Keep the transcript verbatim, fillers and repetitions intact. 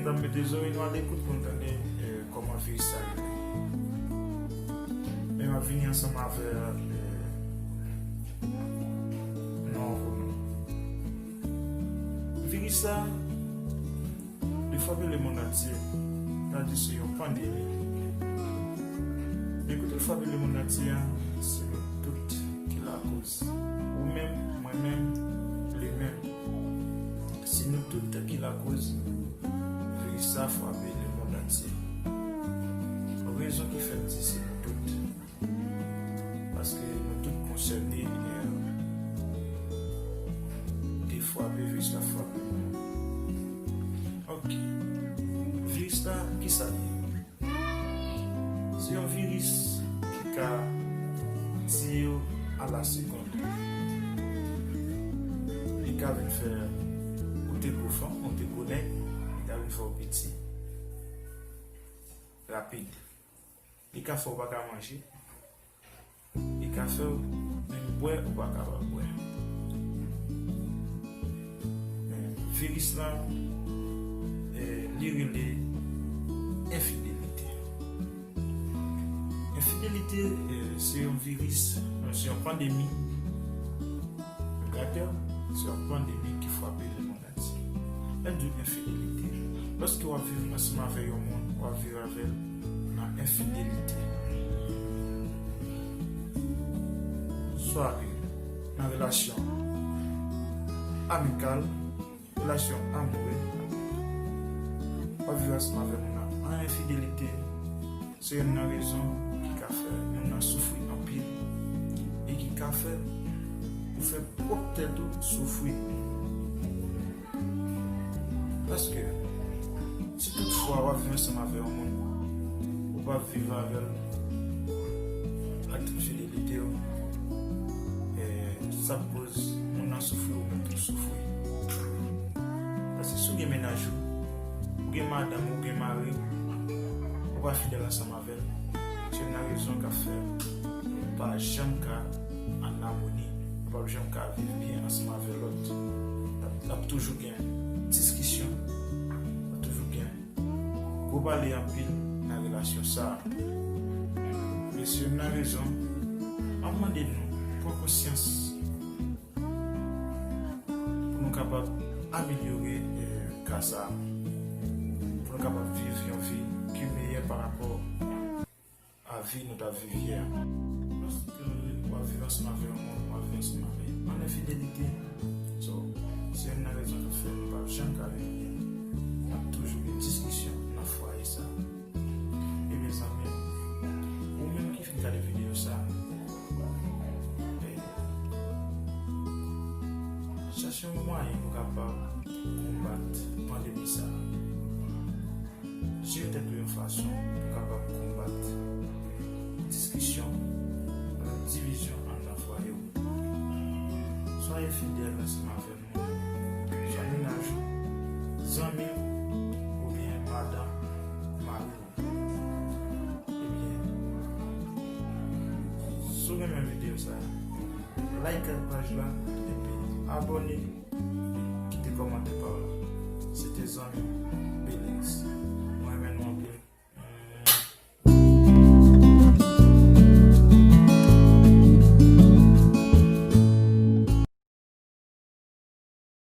Zanmi, mete zorey nou alekout pou n tande, eh, kòman viris sa rele. Men m ap vini ansanm avè, eh, non pou nou. Viris sa, li frape lemonn antye. Sa di se yon pandemi. Men kote l frape lemonn antye a, se nou tout ki lakoz. Ou menm, mwen menm, li menm. Se nou tout ki lakoz viris sa frape lemonn antye. Rezon ki fè m di se nou tout. Paske nou tout konsène, e, te frape, viris la frape. Ok. Viris la, kisa l ye? Se yon viris ki ka tiye w a la segonn. Li ka vin fè ou te gwo fanm, ou te gwo nèg, li ka vin fè w piti. Rapid. Li ka fè w pa ka manje. Li ka fè w menm bwè ou pa kapab bwè. Men viris la, eh, li rele enfidelite. Enfidelite, eh, se yon viris, non, se yon pandemi. Gade, se yon pandemi ki frape lemonn antye. Lè m di w enfidelite, lòske w ap viv ansanm avè yon moun, w ap viv avè l nan enfidelite. Swa ke nan relasyon amikal, relasyon amoure, w ap viv ansanm avè moun nan an enfidelite, se youn nan rezon ki ka fè moun nan soufri anpil e ki ka fè ou fè pwòp tèt ou soufri. Paske, si tout fwa w ap viv ansanm avè yon moun, ou p ap viv avè l ak tout fidelite w, e, sa ap koz moun nan soufri, ou menm tou soufri. Paske si w gen mennaj ou, ou gen madanm ou, ou gen mari w, ou pa fidèl ansanm avè l, se youn nan rezon k ap fè nou pa janm ka an amoni, nou p ap janm ka viv byen ansanm avè lòt. L ap, l ap toujou gen diskisyon, l ap toujou gen gwo pale anpil nan relasyon sa a. Men se youn nan rezon, m ap mande nou pran konsyans pou nou kapab amelyore, eh, ka sa a, pou nou kapab viv yon vi ki meyè pa rapò a vi nou t ap viv yè a. Lòske w ap viv ansanm avè yon moun, w ap viv ansanm avè l an enfidelite, so, se youn nan rezon k ap fè nou p ap janm ka viv byen. Y ap toujou gen diskisyon nan fwaye sa a. E mezanmi, ou menm ki fin gade videyo sa a, eh, chache yon mwayen pou kapab konbat pandemi sa a. Jere tèt ou yon fason pou kapab konbat diskisyon avèk divizyon anndan fwaye w. Swaye fidèl ansanm avè moun, swa mennaj ou, zanmi w, oubyen madanm, mari w. Ebyen, si w renmen videyo sa a, like paj la, epi abòne, kite kòmantè pa w la. Se te zanmi w,